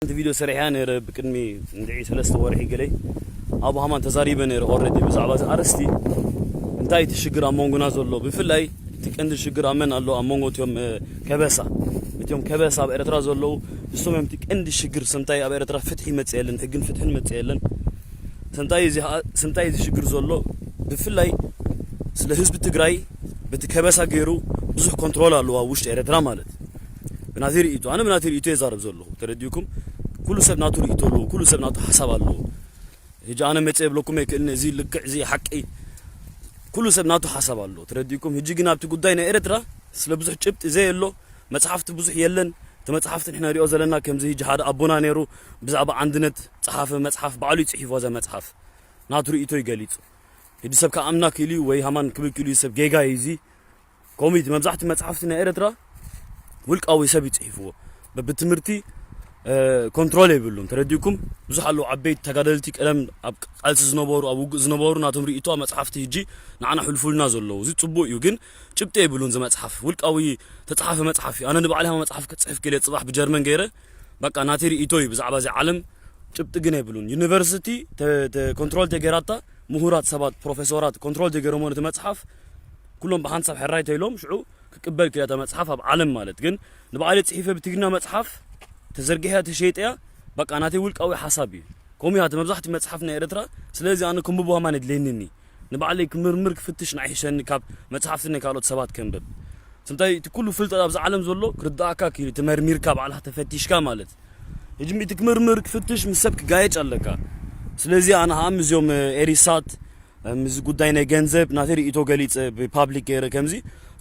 እቲ ቪድዮ ሰሪሐያ ነይረ ብቅድሚ እንድዒ ሰለስተ ወርሒ ገለይ። ኣብ ሃማን ተዛሪበ ነይረ ኦልሬዲ ብዛዕባ እዚ ኣርእስቲ። እንታይ እቲ ሽግር ኣብ መንጎና ዘሎ? ብፍላይ እቲ ቀንዲ ሽግር ኣብ መን ኣሎ? ኣብ መንጎ እቲኦም፣ እ፣ ከበሳ። እቲኦም ከበሳ ኣብ ኤርትራ ዘለዉ፣ ንሶም እዮም እቲ ቀንዲ ሽግር። ስንታይ ኣብ ኤርትራ ፍትሒ ይመጽእ የለን፣ ሕግን ፍትሕን ይመጽእ የለን። ስንታይ እዚ ኸኣ፣ ስንታይ እዚ ሽግር ዘሎ? ብፍላይ ስለ ህዝቢ ትግራይ በቲ ከበሳ ገይሩ ብዙሕ ኮንትሮል ኣለዎ ኣብ ውሽጢ ኤርትራ ማለት። ብናተይ ርእይቶ፣ ኣነ ብናተይ ርእይቶ እየ ዛረብ ዘለኹ። ተረዲእኩም? ኩሉ ሰብ ናቱ ርእይቶ ኣለዎ፣ ኩሉ ሰብ ናቱ ሓሳብ ኣለዎ። ሕጂ ኣነ መጽእ የብለኩም ኣይክእልን፣ እዚ ልክዕ፣ እዚ ሓቂ። ኩሉ ሰብ ናቱ ሓሳብ ኣለዎ። ተረዲእኩም? ሕጂ ግን ኣብቲ ጉዳይ ናይ ኤርትራ ስለ ብዙሕ ጭብጢ ዘየሎ፣ መጽሓፍቲ ብዙሕ የለን። እቲ መጽሓፍቲ ንሕና ንሪኦ ዘለና ከምዚ ሕጂ ሓደ ኣቦና ነይሩ ብዛዕባ ኣንድነት ጸሓፈ መጽሓፍ፣ ባዕሉ እዩ ጽሒፍዋ እዛ መጽሓፍ። ናቱ ርእይቶ እዩ ገሊጹ። ሕጂ ሰብ ክኣምና ክኢሉ እዩ ወይ ሃማን ክብል ክኢሉ እዩ፣ ሰብ ጌጋ እዩ እዚ። ኮሚት መብዛሕትኡ መጽሓፍቲ ናይ ኤርትራ ውልቃዊ ሰብ እዩ ጽሒፍዎ። በብትምህርቲ፣ እ፣ ኮንትሮል የብሉን። ተረዲእኩም? ብዙሕ ኣለዉ ዓበይቲ ተጋደልቲ ቀደም ኣብ ቃልሲ ዝነበሩ፣ ኣብ ውግእ ዝነበሩ ናቶም ርእይቶ ኣብ መጽሓፍቲ ሕጂ ንዓና ሕልፉልና ዘለዉ። እዚ ጽቡቅ እዩ፣ ግን ጭብጢ የብሉን። እዚ መጽሓፍ ውልቃዊ ተጻሓፈ መጽሓፍ እዩ። ኣነ ንባዕለይ ሃማ መጽሓፍ ክጽሕፍ ክኢለ ጽባሕ ብጀርመን ገይረ፣ በቃ ናተይ ርእይቶ እዩ ብዛዕባ እዚ ዓለም፣ ጭብጢ ግን የብሉን። ዩኒቨርሲቲ ተ-፣ ተ-፣ ኮንትሮል ተገይራታ ምሁራት ሰባት፣ ፕሮፌሰራት ኮንትሮል ተገይሮሞ ነቲ መጽሓፍ ኩሎም ብሓንሳብ ሕራይ ተይሎም ሽዑ ክቅበል ክኢለ እታ መጽሓፍ ኣብ ዓለም ማለት። ግን ንባዕለይ ጽሒፈ ብትግርኛ መጽሓፍ ተዘርጊሐያ ተሸይጠያ፣ በቃ ናተይ ውልቃዊ ሓሳብ እዩ። ከምኡ እያ እቲ መብዛሕትኡ መጽሓፍ ናይ ኤርትራ። ስለዚ ኣነ ክንብቦ ሃማን የድልየኒኒ። ንባዕለይ ክምርምር ክፍትሽ ንዓይ ይሕሸኒ ካብ መጽሓፍቲ ናይ ካልኦት ሰባት ከንብብ። ስንታይ እቲ ኩሉ ፍልጠት ኣብዚ ዓለም ዘሎ ክርድኣካ ክኢሉ፣ ተመርሚርካ ባዕልኻ ተፈቲሽካ ማለት። ሕጂ እቲ ክምርምር ክፍትሽ ምስ ሰብ ክጋየጭ ኣለካ። ስለዚ ኣነ ኸኣ ምስዚኦም፣ እ፣ ኤሪሳት፣ እ፣ ምስዚ ጉዳይ ናይ ገንዘብ ናተይ ርእይቶ ገሊጸ ብፓብሊክ ገይረ ከምዚ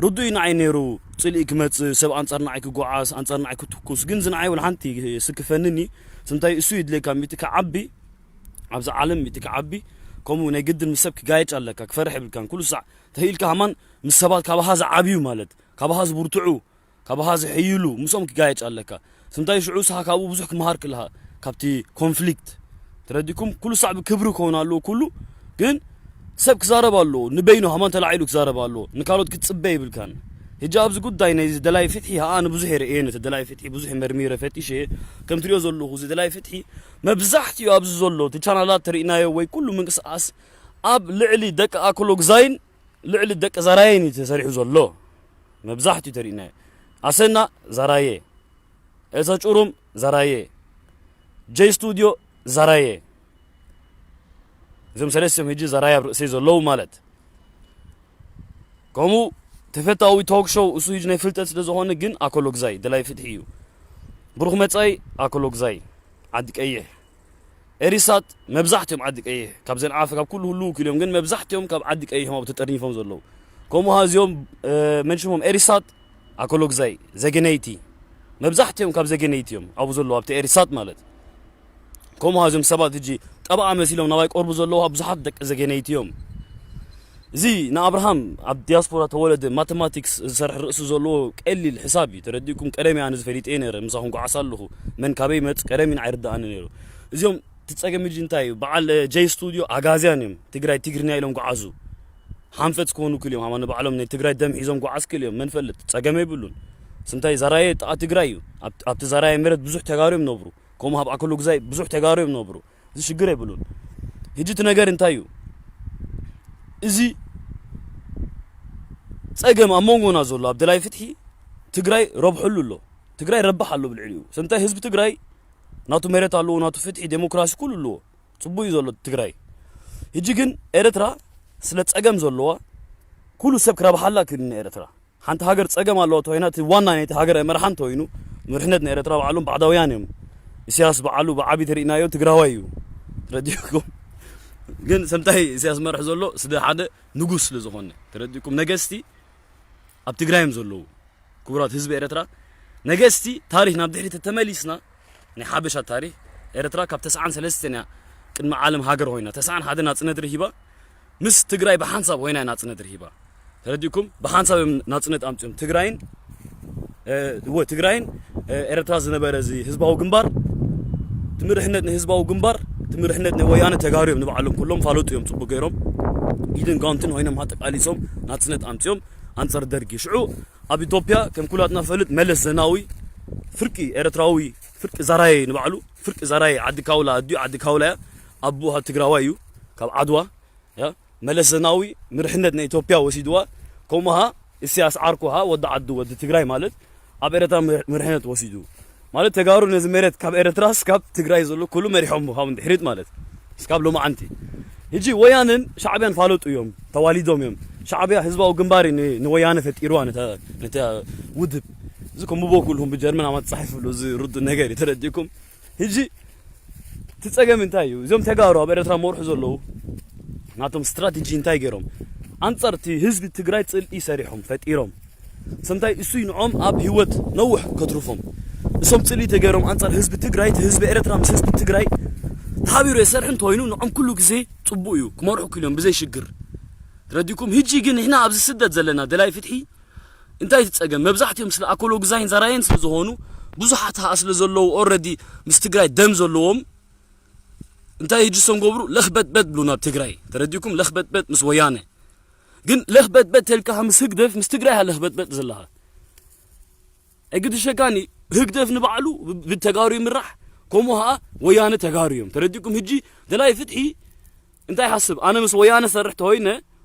ርዱእ እዩ ንዓይ ነይሩ። ጽልኢ ክመጽእ፣ ሰብ ኣንጻር ንዓይ ክጓዓዝ፣ ኣንጻር ንዓይ ክትኩስ፣ ግን እዚ ንዓይ ወላ ሓንቲ ስክፈንኒ። ስንታይ እሱ ይድልየካ ሚእቲ ክዓቢ፣ ኣብዚ ዓለም ሚእቲ ክዓቢ፣ ከምኡ ናይ ግድን ምስ ሰብ ክጋየጭ ኣለካ፣ ክፈርሕ የብልካን። ኩሉ ሳዕ ተኽኢልካ ሃማን ምስ ሰባት ካባኻ ዝዓብዩ ማለት፣ ካባኻ ዝብርትዑ፣ ካባኻ ዝሕይሉ፣ ምስኦም ክጋየጭ ኣለካ። ስንታይ ሽዑ ንስኻ ካብኡ ብዙሕ ክመሃር ክለኻ፣ ካብቲ ኮንፍሊክት። ተረዲኩም? ኩሉ ሳዕ ብክብሪ ክኸውን ኣለዎ ኩሉ፣ ግን ሰብ ክዛረብ ኣለዎ፣ ንበይኑ ሃማን ተላዒሉ ክዛረብ ኣለዎ፣ ንካልኦት ክትጽበ የብልካን። ሕጂ ኣብዚ ጉዳይ ናይዚ ደላይ ፍትሒ፣ ኸኣ ኣነ ብዙሕ እየ ርእየ፣ ነቲ ደላይ ፍትሒ ብዙሕ መርሚረ ፈቲሸ እየ። ከም ትሪኦ ዘለኹ፣ እዚ ደላይ ፍትሒ መብዛሕትኡ ኣብዚ ዘሎ፣ እቲ ቻናላት ተሪእናዮ ወይ ኩሉ ምንቅስቃስ ኣብ ልዕሊ ደቂ ኣኮሎግዛይን ልዕሊ ደቂ ዘራየን እዩ ተሰሪሑ ዘሎ። መብዛሕትኡ ተሪእናዮ። ኣሰና ዘራየ፣ ኤልሳ ጩሩም ዘራየ፣ ጀይ ስቱድዮ ዘራየ። እዞም ሰለስቲኦም ሕጂ ዘራየ ኣብ ርእሰይ ዘለዉ ማለት። ከምኡ ተፈታዊ ቶክ ሾው እሱ ሕጂ ናይ ፍልጠት ስለ ዝኾነ ግን ኣኮሎግዛይ ደላይ ፍትሒ እዩ። ብሩኽ መጻኢ ኣኮሎግዛይ ዓዲ ቀይሕ። ኤሪሳት መብዛሕትኦም ዓዲ ቀይሕ፣ ካብ ዘንዓፈ፣ ካብ ኩሉ ህልው ክኢሎም፣ ግን መብዛሕትኦም ካብ ዓዲ ቀይሕ እዮም ተጠርኒፎም ዘለዉ። ከምኡ ኸኣ እዚኦም፣ እ፣ መንሽሞም ኤሪሳት ኣኮሎግዛይ፣ ዘገነይቲ፣ መብዛሕትኦም ካብ ዘገነይቲ እዮም ኣብኡ ዘለዉ፣ ኣብቲ ኤሪሳት ማለት። ከምኡ ኸኣ እዞም ሰባት ሕጂ ጠበቓ መሲሎም ናባይ ቀርቡ ዘለዉ ብዙሓት ደቂ ዘገነይቲ እዮም። እዚ ንኣብርሃም ኣብ ዲያስፖራ ተወለደ ማተማቲክስ ዝሰርሕ ርእሲ ዘለዎ ቀሊል ሕሳብ እዩ። ተረዲእኩም? ቀደም እየ ኣነ ዝፈሊጠ ነይረ፣ ምሳኹም ጓዓስ ኣለኹ። መን ካበይ ይመጽእ ቀደም እዩ ኣይርድኣኒ ነይሩ። እዚኦም እቲ ጸገም ሕጂ እንታይ እዩ? በዓል፣ እ፣ ጀይ ስቱድዮ ኣጋዝያን እዮም። ትግራይ ትግርኛ ኢሎም ጓዓዙ። ሓንፈጽ ክኾኑ ክእል እዮም። ሃማ ንባዕሎም ናይ ትግራይ ደም ሒዞም ጓዓዝ ክእል እዮም። መን ፈልጥ? ጸገም የብሉን። ስንታይ ዘራየ ጥቓ ትግራይ እዩ። ኣብ-፣ ኣብቲ ዘራየ መሬት ብዙሕ ተጋሩ እዮም ነብሩ። ከምኡ ኣብ ኣኮሎግዛይ ብዙሕ ተጋሩ እዮም ነብሩ። እዚ ሽግር የብሉን። ሕጂ እቲ ነገር እንታይ እዩ? እዚ ጸገም ኣብ መንጎና ዘሎ ኣብ ደላይ ፍትሒ ትግራይ ረብሐሉ ኣሎ። ትግራይ ረብሕ ኣሎ ብልዕሊኡ። ስንታይ ህዝቢ ትግራይ ናቱ መሬት ኣለዎ፣ ናቱ ፍትሒ፣ ዴሞክራሲ ኩሉ ኣለዎ። ጽቡቅ እዩ ዘሎ ትግራይ። ሕጂ ግን ኤርትራ ስለ ጸገም ዘለዋ ኩሉ ሰብ ክረብሓላ ክእል ንኤርትራ። ሓንቲ ሃገር ጸገም ኣለዋ ተኮይና፣ እቲ ዋና ናይቲ ሃገር መርሓ እንተኮይኑ፣ መሪሕነት ናይ ኤርትራ ባዕሎም ባዕዳውያን እዮም። ኢሳያስ በዓሉ ብዓቢ ተሪእናዮ ትግራዋይ እዩ። ተረዲእኩም? ግን ሰምታይ ኢሳያስ መርሕ ዘሎ ስለ ሓደ ንጉስ ስለ ዝኾነ። ተረዲእኩም? ነገስቲ ኣብ ትግራይ እዮም ዘለዉ። ክቡራት ህዝቢ ኤርትራ፣ ነገስቲ ታሪኽ ናብ ድሕሪት ተመሊስና፣ ናይ ሓበሻ ታሪኽ፣ ኤርትራ ካብ ተስዓን ሰለስተን እያ ቅድሚ ዓለም ሃገር ኮይና፣ ተስዓን ሓደ ናጽነት ረሂባ፣ ምስ ትግራይ ብሓንሳብ ኮይና እያ ናጽነት ረሂባ። ተረዲእኩም? ብሓንሳብ እዮም ናጽነት ኣምጺኦም። ትግራይን፣ እ፣ እወ፣ ትግራይን፣ እ፣ ኤርትራ ዝነበረ እዚ ህዝባዊ ግንባር፣ ትምርሕነት ንህዝባዊ ግንባር፣ ትምርሕነት ንወያነ ተጋሩ እዮም ንባዕሎም። ኩሎም ፋለጡ እዮም ጽቡቅ ገይሮም። ኢድን ጓንትን ኮይኖም ተቃሊሶም ናጽነት ኣምጺኦም ኣንጻር ደርጊ። ሽዑ ኣብ ኢትዮጵያ ከም ኩላትና ፈልጥ መለስ ዘናዊ ፍርቂ ኤርትራዊ ፍርቂ ዛራየ ንባዕሉ፣ ፍርቂ ዛራየ፣ ዓዲ ካውላ፣ ኣዲኡ ዓዲ ካውላ እያ፣ ኣቦኡ ትግራዋይ እዩ፣ ካብ ዓድዋ እያ። መለስ ዘናዊ ምርሕነት ናይ ኢትዮጵያ ወሲድዋ፣ ከምኡ ኸኣ ኢሳያስ ዓርኩ ኸኣ ወዲ ዓዱ፣ ወዲ ትግራይ ማለት፣ ኣብ ኤረትራ ምር-፣ ምርሕነት ወሲዱ። ማለት ተጋሩ ነዚ መሬት ካብ ኤረትራ እስካብ ትግራይ ዘሎ ኩሉ መሪሖም ካብ ድሕሪት ማለት እስካብ ሎማዓንቲ። ሕጂ ወያነን ሻዕብያን ፋለጡ እዮም፣ ተዋሊዶም እዮም። ሻዕብያ ህዝባዊ ግንባር ን-፣ ንወያነ ፈጢርዋ ነታ፣ ነታ ውድብ። እዚ ከም ብቦ ኩልኹም ብጀርመን ኣማ ተጻሒፉ ኣሎ፣ እዚ ርዱእ ነገር እዩ፣ ተረዲእኩም? ሕጂ እቲ ጸገም እንታይ እዩ? እዞም ተጋሩ ኣብ ኤረትራ መርሑ ዘለዉ ናቶም ስትራቴጂ እንታይ ገይሮም? ኣንጻር እቲ ህዝቢ ትግራይ ጽልኢ ሰሪሖም፣ ፈጢሮም። ሰምታይ እሱይ ንዖም ኣብ ህይወት ነውሕ ከትርፎም። እሶም ጽልኢ ተገይሮም ኣንጻር ህዝቢ ትግራይ፣ እቲ ህዝቢ ኤረትራ ምስ ህዝቢ ትግራይ ተሓቢሩ የሰርሕ እንተኾይኑ ንዖም ኩሉ ግዜ ጽቡቕ እዩ፣ ክመርሑ ክኢሎም ብዘይ ሽግር። ተረዲእኩም? ሕጂ ግን ንሕና ኣብዚ ስደት ዘለና ደላይ ፍትሒ እንታይ እቲ ጸገም? መብዛሕትኦም ስለ ኣኮሎ ግዛይን ዘራየን ስለ ዝኾኑ፣ ብዙሓት ሃ ስለ ዘለዉ፣ ኦረዲ ምስ ትግራይ ደም ዘለዎም፣ እንታይ ሕጂ እሶም ገብሩ? ለኽበጥበጥ ብሉ ናብ ትግራይ። ተረዲእኩም? ለኽበጥበጥ ምስ ወያነ። ግን ለኽበጥበጥ ተልካ ምስ ህግደፍ፣ ምስ ትግራይ ሃ ለኽበጥበጥ ዘለኻ። ኣይግድሸካኒ፣ ህግደፍ ንባዕሉ ብ-፣ ብተጋሩ ይምራሕ፣ ከምኡ ኸኣ ወያነ ተጋሩ እዮም። ተረዲእኩም? ሕጂ ደላይ ፍትሒ እንታይ ይሓስብ? ኣነ ምስ ወያነ ሰርሕ ተኾይነ፣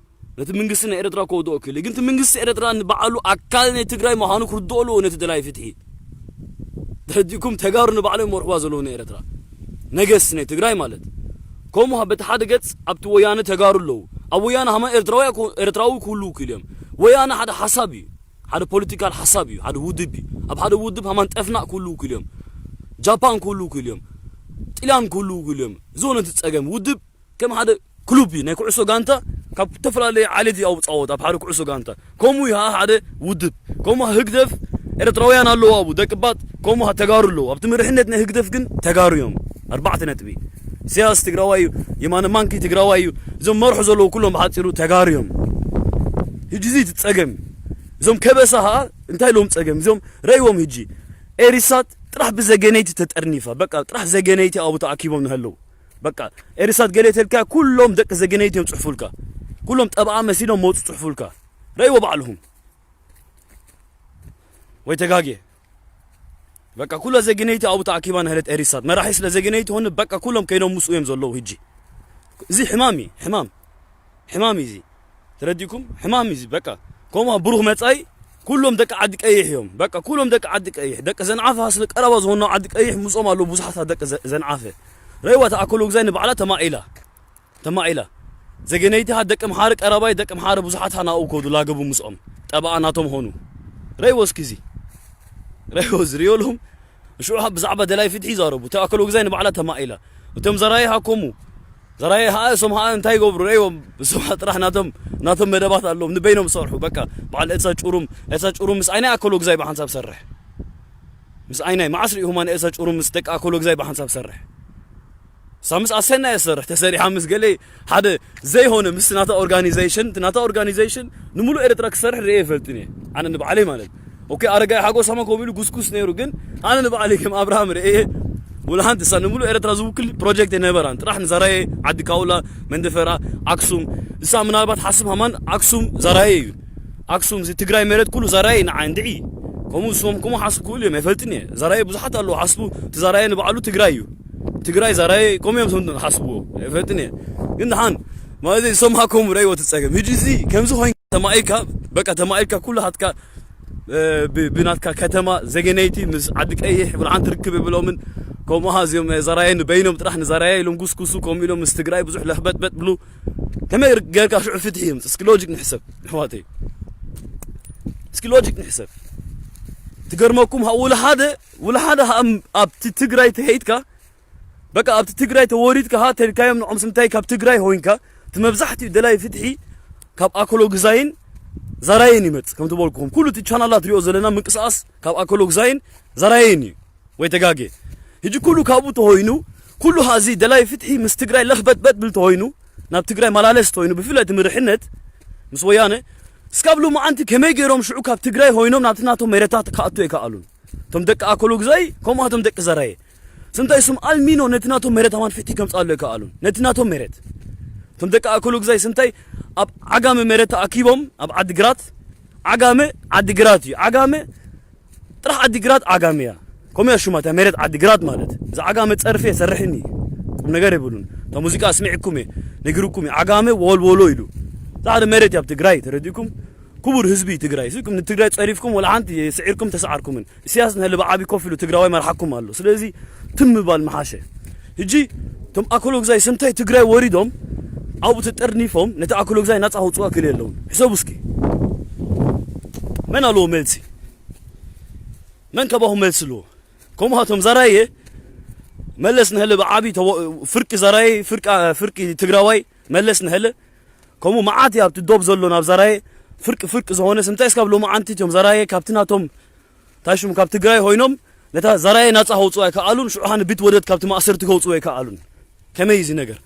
ነቲ መንግስቲ ናይ ኤረትራ ከውድኦ ክእል። ግን እቲ መንግስቲ ኤረትራ ንባዕሉ ኣካል ናይ ትግራይ ምዃኑ ክርድኦ ኣለዎ ነቲ ደላይ ፍትሒ። ተረዲእኩም? ተጋሩ ንባዕሎም ይመርሕዋ ዘለዉ ንኤረትራ። ነገስቲ ናይ ትግራይ ማለት። ከምኡ በቲ ሓደ ገጽ ኣብቲ ወያነ ተጋሩ ኣለዉ። ኣብ ወያነ ሃማ ኤርትራዊ ክሁ-፣ ኤርትራዊ ክህልዉ ክኢሉ እዮም። ወያነ ሓደ ሓሳብ እዩ። ሓደ ፖለቲካል ሓሳብ እዩ። ሓደ ውድብ እዩ። ኣብ ሓደ ውድብ ሃማን ጠፍናቕ ክህልዉ ክኢሉ እዮም። ጃፓን ክህልዉ ክኢሉ እዮም። ጥልያን ክህልዉ ክኢሉ እዮም። እዚ ሆነ እቲ ጸገም። ውድብ ከም ሓደ ክሉብ እዩ፣ ናይ ኩዕሶ ጋንታ ካብ ዝተፈላለዩ ዓሌት እዩ ኣብኡ ጻወት ኣብ ሓደ ኩዕሶ ጋንታ። ከምኡ እዩ ኸኣ ሓደ ውድብ። ከምኡ ህግደፍ ኤርትራውያን ኣለዉ ኣብኡ፣ ደቅባት፣ ከምኡ ኸኣ ተጋሩ ኣለዉ። ኣብቲ መሪሕነት ናይ ህግደፍ ግን ተጋሩ እዮም። ኣርባዕተ ነጥቢ። ኢሳያስ ትግራዋይ እዩ፣ የማነ ማንኪ ትግራዋይ እዩ። እዞም መርሑ ዘለዉ ኩሎም ብሓጺሩ ተጋሩ እዮም። ሕጂ እዚ እቲ ጸገም። እዞም ከበሳ ኸኣ እንታይ ኢሎም ጸገም? እዞም ረእይዎም ሕጂ። ኤሪሳት ጥራሕ ብዘገነይቲ ተጠርኒፋ። በቃ ጥራሕ ዘገነይቲ ኣብኡ ተኣኪቦም ንሀለዉ። በቃ ኤሪሳት ገለ ተልካ ኩሎም ደቂ ዘገነይቲ እዮም ጽሕፉልካ። ኩሎም ጠበዓ መሲሎም መውጽ ጽሕፉልካ። ረእይዎ ባዕልኹም። ወይ ተጋግየ። በቃ ኩሎ ዘገነይቲ ኣብኡ ተኣኪባ ንሀለት ኤሪሳት። መራሒ ስለ ዘገነይቲ ሆነ በቃ ኩሎም ከይዶም ምስኡ እዮም ዘለዉ ሕጂ። እዚ ሕማም እዩ፣ ሕማም። ሕማም እዩ እዚ። ተረዲእኩም? ሕማም እዩ እዚ። በቃ ከምኡ ብሩኽ መጻኢ ኩሎም ደቂ ዓዲ ቀይሕ እዮም። በቃ ኩሎም ደቂ ዓዲ ቀይሕ። ደቂ ዘንዓፈ ስለ ቀረባ ዝኾኑ ዓዲ ቀይሕ ምስኦም ኣለዉ ብዙሓት ደቂ ዘ-፣ ዘንዓፈ። ረእይዋ እታ ኣኮሎ ግዛይ ንባዕላ ተማኢላ። ተማኢላ። ዘገነይቲ ሃ ደቂ ምሓረ ቀረባይ ደቂ ምሓረ ብዙሓት ሃ ናብኡ ከዱ ላገቡ ምስኦም። ጠበኣ ናቶም ኾኑ። ረእይዎ እስኪ እዚ። ረእይዎ እዚ ርእዮ ኣለኹም። ሽዑ ብዛዕባ ደላይ ፍትሒ ይዛረቡ። እታ ኣኮሎ ግዛይ ንባዕላ ተማኢላ። እቶም ዘራይ ሃ ከምኡ። ዘራይ ሃ እሶም ሃ እንታይ ይገብሩ? ረእይዎም። እሶም ሃ ጥራሕ ናቶም፣ ናቶም መደባት ኣለዎም። ንበይኖም ዝሰርሑ። በቃ በዓል ኤልሳ ጩሩም፣ ኤልሳ ጩሩም ምስ ኣይናይ ኣኮሎ ግዛይ ብሓንሳብ ሰርሕ። ምስ ኣይናይ መዓስ ርኢኹማ ንኤልሳ ጩሩም ምስ ደቂ ኣኮሎ ግዛይ ብሓንሳብ ሰርሕ? እሳ ምስ ኣሰና እየ ዝሰርሕ፣ ተሰሪሓ ምስ ገለ ሓደ ዘይሆነ ምስ ናታ ኦርጋኒዜሽን፣ እቲ ናታ ኦርጋኒዜሽን ንምሉእ ኤርትራ ክሰርሕ ርእየ ይፈልጥን እየ። ኣነ ንባዕለይ ማለት። ኦኬ፣ ኣረጋይ ሓጎስ ሃማ ከምኡ ኢሉ ጉስጉስ ነይሩ፣ ግን ኣነ ንባዕለይ ከም ኣብርሃም ርእየ፣ ወላ ሓንቲ እሳ ንምሉእ ኤርትራ ዝውክል ፕሮጀክት የነበራን። ጥራሕ ንዛራየ፣ ዓዲ ካውላ፣ መንደፈራ፣ ኣክሱም። እሳ ምናልባት ሓስብ ሃማን ኣክሱም ዛራየ እዩ። ኣክሱም እዚ ትግራይ መሬት ኩሉ ዛራየ ንዓይ እንድዒ። ከምኡ እሶም ከምኡ ሓስብ ክእሉ እዮም፣ ኣይፈልጥን እየ። ዛራየ ብዙሓት ኣለዉ ሓስቡ፣ እቲ ዛራየ ንባዕሉ ትግራይ እዩ። ትግራይ ዛራየ ከምኡ እዮም ዝሓስብዎ፣ ኣይፈልጥን እየ። ግን ደሓን ማለት እዩ፣ ዝሰማዕኩም ረእይዎ እቲ ጸገም። ሕጂ እዚ ከምዚ ኮይንካ ተማኢልካ፣ በቃ ተማኢልካ ኩሉ ሃትካ፣ እ፣ ብ-፣ ብናትካ ከተማ ዘገነይቲ ምስ ዓዲ ቀይሕ ብልዓን ትርክብ የብሎምን። ከምኡ ሃ እዚኦም ዛራየ ንበይኖም ጥራሕ ንዛራየ ኢሎም ጉስጉሱ፣ ከምኡ ኢሎም ምስ ትግራይ ብዙሕ ለኽበጥበጥ ብሉ። ከመይ ጌርካ ሽዑ ፍትሒ ይምጽእ? እስኪ ሎጂክ ንሕሰብ፣ ኣሕዋተይ። እስኪ ሎጂክ ንሕሰብ። ትገርመኩም ሃ፣ ውላ ሓደ፣ ውላ ሓደ ሃ፣ ኣብቲ ትግራይ ተሄድካ፣ በቃ ኣብቲ ትግራይ ተወሪድካ ሃ፣ ተልካዮም ንዖም ስምታይ ካብ ትግራይ ሆይንካ፣ እቲ መብዛሕትኡ ደላይ ፍትሒ ካብ ኣኮሎ ግዛይን ዘራየን ይመጽእ። ከም ትበልኩኹም፣ ኩሉ እቲ ቻናላት ሪኦ ዘለና ምንቅስቃስ ካብ ኣኮሎ ግዛይን ዘራየን እዩ። ወይ ተጋጌ። ሕጂ ኩሉ ካብኡ ተሆይኑ፣ ኩሉ ሃዚ ደላይ ፍትሒ ምስ ትግራይ ለኽበጥበጥ ብል ተሆይኑ፣ ናብ ትግራይ መላለስ ተሆይኑ፣ ብፍላይ እቲ ምርሕነት ምስ ወያነ፣ እስካብ ሎማዓንቲ ከመይ ገይሮም ሽዑ ካብ ትግራይ ሆይኖም ናብቲ ናቶም መሬታት ክኣቱ ኣይከኣሉን? እቶም ደቂ ኣኮሎ ግዛይ፣ ከምኡ እቶም ደቂ ዘራየ። ስንታይ ስም ኣልሚኖ ነቲ ናቶም መሬት ኣማን ፍትሒ ከምፅኣሉ ኣይከኣሉን? ነቲ ናቶም መሬት። እቶም ደቂ ኣኮሎ ግዛይ ስንታይ ኣብ ዓጋመ መሬት ተኣኪቦም፣ ኣብ ዓዲግራት፣ ዓጋመ ዓዲግራት እዩ። ዓጋመ ጥራሕ ዓዲግራት ዓጋመ እያ። ከምኡ እያ ሽማ እታ መሬት ዓዲግራት ማለት። እዚ ዓጋመ ጸርፊ የሰርሕኒ። ቁም ነገር የብሉን። እታ ሙዚቃ ኣስሚዕኩም እየ፣ ነጊርኩም እየ። ዓጋመ ወልወሎ ኢሉ። እዛ ሓደ መሬት እያ ኣብ ትግራይ፣ ተረዲእኩም? ክቡር ህዝቢ ትግራይ። እዚ ንትግራይ ጸሪፍኩም ወላ ሓንቲ ስዒርኩም ተሰዓርኩምን። ኢሳያስ ንህሊ ብዓቢ ኮፍ ኢሉ ትግራዋይ መርሓኩም ኣሎ። ስለዚ ትም ምባል ምሓሸ። ሕጂ እቶም ኣኮሎግዛይ ስምታይ ትግራይ ወሪዶም ኣብኡ ተጠርኒፎም ነቲ ኣኮሎግዛይ ናጻ ከውጽዋ ክእል የለውን። ሕሰቡ እስኪ። መን ኣለዎ መልሲ? መን ካባኹም መልሲ ኣለዎ? ከምኡኻቶም ዘራየ መለስ ንህሊ ብዓቢ ተወ-፣ ፍርቂ ዘራየ፣ ፍርቂ፣ ፍርቂ ትግራዋይ መለስ ንህሊ ከምኡ መዓት እያ ኣብቲ ዶብ ዘሎ ናብ ዘራየ ፍርቂ ፍርቂ ዝኾነ ስምታይ እስካብ ሎማዓንቲ እቶም ዘራየ ካብቲ ናቶም ታሽሙ ካብ ትግራይ ኮይኖም ነታ ዘራየ ናጻ ከውጽኡ ኣይከኣሉን። ሽዑ ኻን ቢት ወደት ካብቲ ማእሰርቲ ከውጽኡ ኣይከኣሉን። ከመይ እዚ ነገር?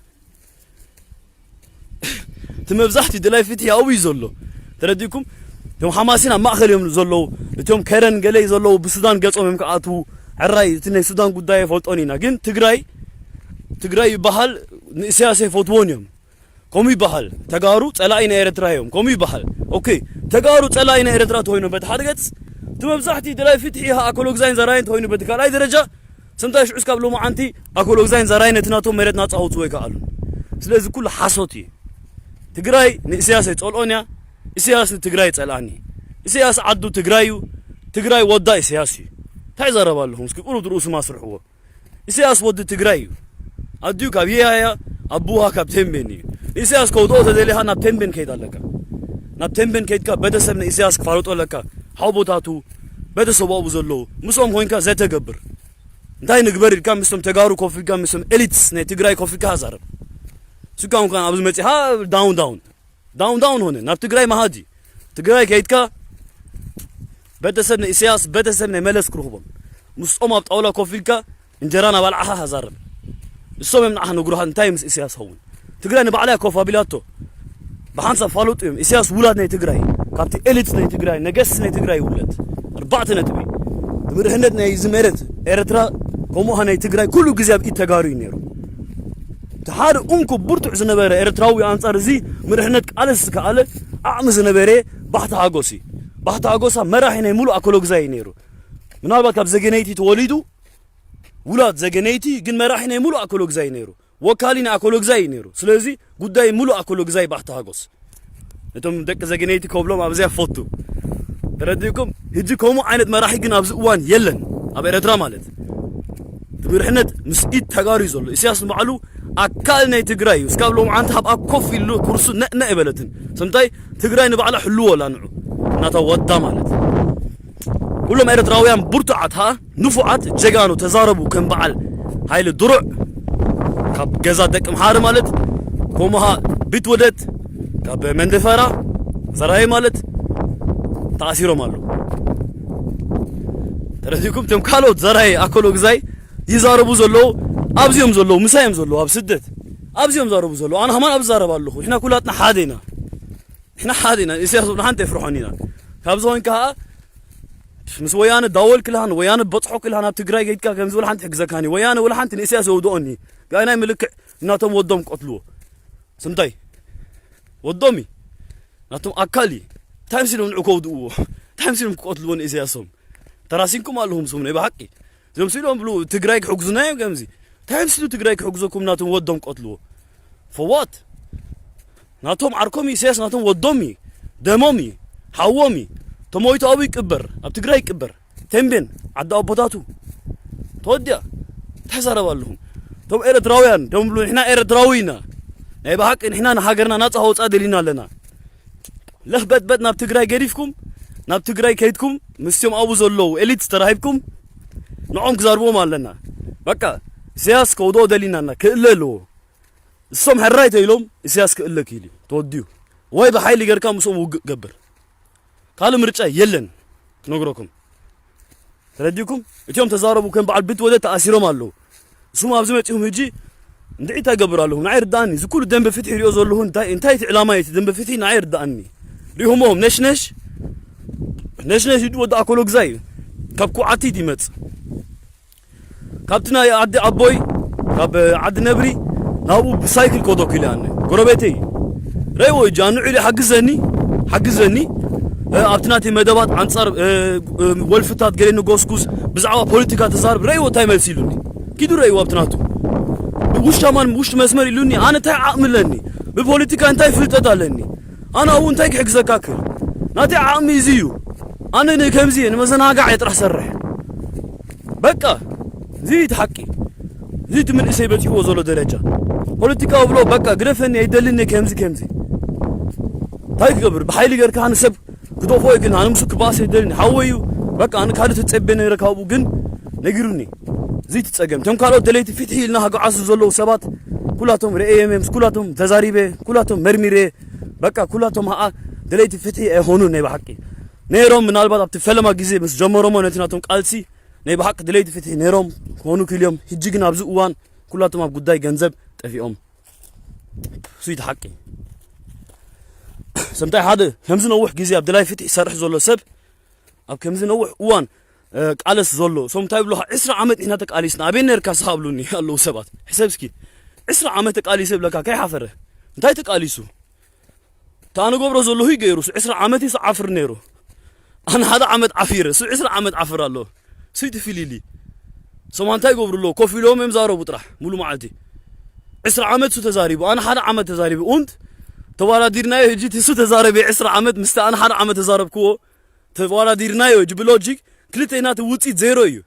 እቲ መብዛሕትኡ ደላይ ፍትሒ ኣብኡ እዩ ዘሎ። ተረዲእኩም? እቶም ሓማሲን ኣብ ማእኸል እዮም ዘለዉ። እቶም ከረን ገለይ ዘለዉ ብሱዳን ገጾም እዮም ክኣትዉ። ሕራይ እቲ ናይ ሱዳን ጉዳይ ኣይፈልጦን ኢና። ግን ትግራይ፣ ትግራይ ይበሃል ንእስያስ ኣይፈትዎን እዮም። ከምኡ ይበሃል። ተጋሩ ጸላኢ ናይ ኤርትራ እዮም። ከምኡ ይበሃል። ኦኬ፣ ተጋሩ ጸላኢ ናይ ኤርትራ ተኮይኖም በቲ ሓደ ገጽ፣ እቲ መብዛሕትኡ ደላይ ፍትሒ ኣኮሎግዛይን ዘራይን ተኮይኑ በቲ ካልኣይ ደረጃ፣ ስምታይ ሽዑ እስካብ ሎማዓንቲ ኣኮሎግዛይን ዘራይን ነቲ ናቶም መሬት ናጻ ከውጽኡ ኣይከኣሉን። ስለዚ ኩሉ ሓሶት እዩ። ትግራይ ንእስያስ ኣይጸልኦን እያ። እስያስ ንትግራይ ይጸልኣኒ። እስያስ ዓዱ ትግራይ እዩ። ትግራይ ወዳ እስያስ እዩ። እንታይ ይዛረብ ኣለኹም? እስኪ ቁሩብ ርእሱም ኣስርሕዎ። ኢሳያስ ወዲ ትግራይ እዩ። ኣዲኡ ካብ የያያ፣ ኣቡሃ ካብ ቴምቤን እዩ። ኢሳያስ ከውድኦ ተደሊኻ ናብ ቴምቤን ከይድ ኣለካ። ናብ ቴምቤን ከይድካ ቤተሰብ ናይ ኢሳያስ ክፋለጦ ኣለካ። ሓውቦታቱ፣ ቤተሰቡ ኣብኡ ዘለዉ፣ ምስኦም ኮይንካ ዘተ ገብር። እንታይ ንግበር ኢልካ ምስቶም ተጋሩ ኮፍ ኢልካ፣ ምስቶም ኤሊትስ ናይ ትግራይ ኮፍ ኢልካ ሃዛረብ። ስካ እንኳን ኣብዚ መጺኻ ዳውን ዳውን። ዳውን ዳውን ሆነ፣ ናብ ትግራይ መሃጂ። ትግራይ ከይድካ ቤተሰብ ናይ ኢሳያስ፣ ቤተሰብ ናይ መለስ ክርኽቦም። ምስኦም ኣብ ጣውላ ኮፍ ኢልካ እንጀራ ናባልዓኻ ሃዛረብ። እሶም እዮም ንዓኻ ነግሩኻ እንታይ ምስ ኢሳያስ ኸውን። ትግራይ ንባዕላ እያ ኮፍ ኣቢላቶ። ብሓንሳብ ፋሉጥ እዮም። ኢሳያስ ውላድ ናይ ትግራይ፣ ካብቲ ኤሊት ናይ ትግራይ፣ ነገስቲ ናይ ትግራይ ይውለድ። ኣርባዕተ ነጥቢ። ምርሕነት ናይ እዚ መሬት ኤርትራ ከምኡ ናይ ትግራይ ኩሉ ግዜ ኣብ ኢድ ተጋሩ እዩ ነይሩ። እቲ ሓደ እንኮ ብርቱዕ ዝነበረ ኤርትራዊ ኣንጻር እዚ ምርሕነት ቃለስ ዝከኣለ ዓቕሚ ዝነበረ ባህታ ሃጎስ እዩ። ባህታ ሃጎስ መራሒ ናይ ሙሉእ ኣኮሎግዛይ እዩ ነይሩ። ምናልባት ካብ ዘገነይቲ ተወሊዱ፣ ውላድ ዘገነይቲ፣ ግን መራሒ ናይ ሙሉእ ኣኮሎግዛይ እዩ ነይሩ። ወካሊ ናይ ኣኮሎግዛይ እዩ ነይሩ። ስለዚ ጉዳይ ሙሉእ ኣኮሎግዛይ ባህታ ሃጎስ። ነቶም ደቂ ዘገነይቲ ከብሎም ኣብዚኣ ፈቱ። ተረዲእኩም? ሕጂ ከምኡ ዓይነት መራሒ ግን ኣብዚ እዋን የለን። ኣብ ኤርትራ ማለት። እቲ ምርሕነት ምስ ኢድ ተጋሩ እዩ ዘሎ። ኢሳያስ ንባዕሉ ኣካል ናይ ትግራይ እዩ። እስካብ ሎምዓንቲ ኣብኣ ኮፍ ኢሉ ኩርሱ ነእነእ ኣይበለትን። ስምታይ ትግራይ ንባዕላ ሕልዎ ኣላ ንዑ። እናታ ወዳ ማለት። ኩሎም ኤርትራውያን ብርቱዓት፣ ሃ? ንፉዓት፣ ጀጋኑ፣ ተዛረቡ ከም በዓል ሃይለ ድሩዕ። ካብ ገዛ ደቂ ምሓረ ማለት፣ ከምኡ ሃ ቢት ወደት፣ ካብ መንደፈራ፣ ዘራይ ማለት፣ ተኣሲሮም ኣለዉ። ተረዲእኩም? እቶም ካልኦት ዘራይ ኣኮሎግዛይ ይዛረቡ ዘለዉ፣ ኣብዚኦም ዘለዉ፣ ምሳዮም ዘለዉ፣ ኣብ ስደት። ኣብዚኦም ዛረቡ ዘለዉ። ኣነ ከማን ኣብዚ ዛረብ ኣለኹ። ንሕና ኩላትና ሓደ ኢና። ንሕና ሓደ ኢና። ኢሳያስ ወላ ሓንቲ ኣይፍርሖን ኢና። ካብ ዝኾንካ ኸኣ ምስ ወያነ ዳወል ክልሃን፣ ወያነ በጽሖ ክልሃን ኣብ ትግራይ ከይድካ ከምዚ ወላ ሓንቲ ሕግዘካኒ። ወያነ ወላ ሓንቲ ንኢሳያስ የውድኦኒ። ብኣይ ናይ ምልክዕ እናቶም ወዶም ቀትልዎ። ስምታይ? ወዶም እዩ። ናቶም ኣካል እዩ። እንታይ መሲሎም ንዑ ከውድእዎ? እንታይ መሲሎም ክቀትልዎ ንኢሳያሶም? ተራሲንኩም ኣለኹም ስሙ ናይ ብሓቂ። እዞም ስኢሎም ብሉ ትግራይ ክሕግዙና እዮም ከምዚ። እንታይ መሲሉ ትግራይ ክሕግዘኩም ናቶም ወዶም ቀትልዎ? For what? ናቶም ዓርኮም እዩ ኢሳያስ፣ ናቶም ወዶም እዩ። ደሞም እዩ። ሓዎም እዩ። ተሞይቱ ኣብኡ ይቅበር። ኣብ ትግራይ ይቅበር። ቴምቤን፣ ዓዲ ኣቦታቱ። ተወዲኣ። እንታይ ዛረብ ኣለኹም? እቶም ኤርትራውያን፣ ደም ብሉ፣ ንሕና ኤርትራዊ ኢና። ናይ ብሓቂ ንሕና ንሃገርና ናጻ ከውጻ ደሊና ኣለና። ለኽ በጥበጥ ናብ ትግራይ ገዲፍኩም፣ ናብ ትግራይ ከይድኩም፣ ምስቶም ኣብኡ ዘለዉ ኤሊት ተራሂብኩም፣ ንዖም ክዛርብዎም ኣለና። በቃ፣ ኢሳያስ ከውድኦ ደሊና እና፣ ክእለ ኣለዎ። እሶም ሕራይ ተኢሎም፣ ኢሳያስ ክእለ ክኢሉ እዩ። ተወዲኡ። ወይ ብሓይሊ ገርካ ምስኦም ውግእ ገብር። ካልእ ምርጫ የለን። ክነግረኩም። ተረዲእኩም? እቲኦም ተዛረቡ ከም በዓል ቢት ወደት ተኣሲሮም ኣለዉ። እሱም ኣብዚ መጺኹም ሕጂ እንድዒ እንታይ ገብር ኣለኹም? ንዓይ ርድኣኒ። እዚ ኩሉ ደንበ ፍትሒ ሪኦ ዘለኹ እንታይ፣ እንታይ እቲ ዕላማ እዩ? እቲ ደንበ ፍትሒ ንዓይ ርድኣኒ። ሪኹምዎም ነሽነሽ፣ ነሽነሽ ይዱ ወዲ ኣኮሎ ግዛይ ካብ ኩዓቲት ይመጽእ። ካብቲ ናይ ዓዲ ኣቦይ፣ ካብ ዓዲ ነብሪ ናብኡ ብሳይክል ከዶ ኪሉ ኣነ። ጎረቤተይ። ረይዎ እጃ ንዑ ኢሉ ሓግዘኒ፣ ሓግዘኒ። እ፣ ኣብቲ ናተይ መደባት ኣንጻር፣ እ፣ እ፣ ወልፍታት ገለ ንጎስጉስ፣ ብዛዕባ ፖለቲካ ተዛርብ፣ ረእይዎ እንታይ መልሲ ኢሉኒ? ኪዱ ረእይዎ ኣብቲ ናቱ። ውሽጣ ማን ውሽጢ መስመር ኢሉኒ፣ ኣነ እንታይ ዓቕሚ ኣለኒ? ብፖለቲካ እንታይ ፍልጠት ኣለኒ? ኣነ ኣብኡ እንታይ ክሕግዘካ ክእል? ናተይ ዓቕሚ እዚ እዩ። ኣነ ን-፣ ከምዚ እየ፣ ንመዘናጋዕ እየ ጥራሕ ሰርሕ። በቃ፣ እዚ እቲ ሓቂ። እዚ እቲ መንእሰይ በጺሕዎ ዘሎ ደረጃ። ፖለቲካ ብሎ፣ በቃ፣ ግደፈኒ፣ ኣይደልን እየ፣ ከምዚ፣ ከምዚ። እንታይ ክገብር? ብሓይሊ ገርካ ንሰብ ክደፎ ግን ኣነ ምስኡ ክበኣስ ኣይደልን። ሓወይ እዩ። በቃ፣ ኣነ ካልእ ተጸብየ ነይረ ካብኡ፣ ግን ነጊሩኒ። እዚ እቲ ጸገም። እቶም ካልኦት ደለይቲ ፍትሒ ኢልና ክጓዓዙ ዘለዉ ሰባት፣ ኩላቶም ረእየ፣ ምስ ኩላቶም ተዛሪበ፣ ኩላቶም መርሚረ፣ በቃ፣ ኩላቶም ኸኣ ደለይቲ ፍትሒ ኣይኾኑን ናይ ብሓቂ። ነይሮም፣ ምናልባት ኣብቲ ፈለማ ግዜ ምስ ጀመሮሞ ነቲ ናቶም ቃልሲ ናይ ብሓቂ ደለይቲ ፍትሒ ነይሮም ክኾኑ ክኢሎም። ሕጂ ግን ኣብዚ እዋን ኩላቶም ኣብ ጉዳይ ገንዘብ ጠፊኦም። እሱ እቲ ሓቂ። ሰምታይ ሓደ ከምዚ ነዊሕ ግዜ ኣብ ደላይ ፍትሒ ይሰርሕ ዘሎ ሰብ፣ ኣብ ከምዚ ነዊሕ እዋን፣ እ፣ ቃለስ ዘሎ፣ ሰምታይ ብሎኻ ዕስራ ዓመት ንሕና ተቃሊስና፣ ኣበይ ነርካ ስኻ ብሉኒ ኣለዉ ሰባት። ሕሰብ እስኪ፣ ዕስራ ዓመት ተቃሊሰ ብለካ ከይሓፈረ። እንታይ ተቃሊሱ? እታ ንገብሮ ዘለኹ እዩ ገይሩ። እሱ ዕስራ ዓመት እዩ ዝዓፍር ነይሩ። ኣነ ሓደ ዓመት ዓፊረ፣ እሱ ዕስራ ዓመት ዓፍር ኣሎ። እሱ እዩ ትፍሊሊ። እሶም እንታይ ይገብሩ ኣለዉ? ኮፍ ኢሎም እዮም ዛረቡ ጥራሕ፣ ሙሉ መዓልቲ። ዕስራ ዓመት እሱ ተዛሪቡ፣ ኣነ ሓደ ዓመት ተዛሪቡ። ኡንት ተዋዳዲርናዮ፣ ሕጂ እቲ እሱ ተዛረበ ዕስራ ዓመት፣ ምስቲ ኣነ ሓደ ዓመት ተዛረብክዎ፣ ተዋዳዲርናዮ። ሕጂ ብሎጂክ፣ ክልቴና እቲ ውፅኢት ዜሮ እዩ።